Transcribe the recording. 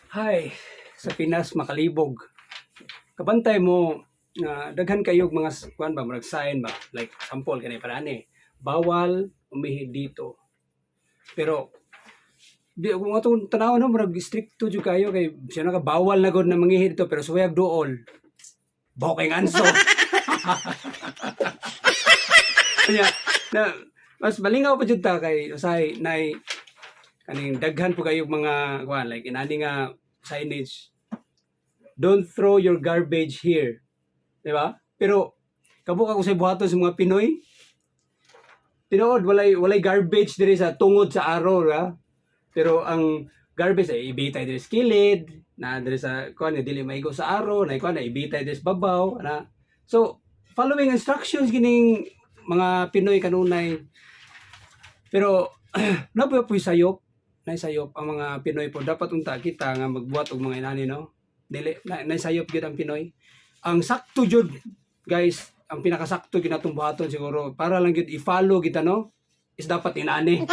Hay, sa Pinas makalibog. Kabantay mo nga daghan kayo mga kuan ba, murag sign ba, like sample kani para ani, bawal umihi dito. Pero di kung atong tanaw no, murag strikto jud kayo kay siya naka bawal na gud na mangihi dito, pero suwayag duol. Baho kay anso. Kaya na mas malingaw pa jud ta kay usahay nay kaning daghan po kayo mga kuan, like inani nga signage, "Don't throw your garbage here," di ba? Pero kabuk ako sa buhaton sa mga Pinoy, tinuod walay garbage diri sa tungod sa aro ra, pero ang garbage ay ibitay diri sa kilid na diri sa kuan nga dili maigo sa aro na kuan na ibitay diri sa babaw na. So following instructions kining mga Pinoy kanunay, pero na po sayop na sayop ang mga Pinoy po. Dapat unta kita nga magbuhat og mga inani no, dili na, sayop gyud ang Pinoy. Ang sakto jud guys, ang pinakasakto gyud natong buhaton siguro para lang gyud i-follow kita no, is dapat inani.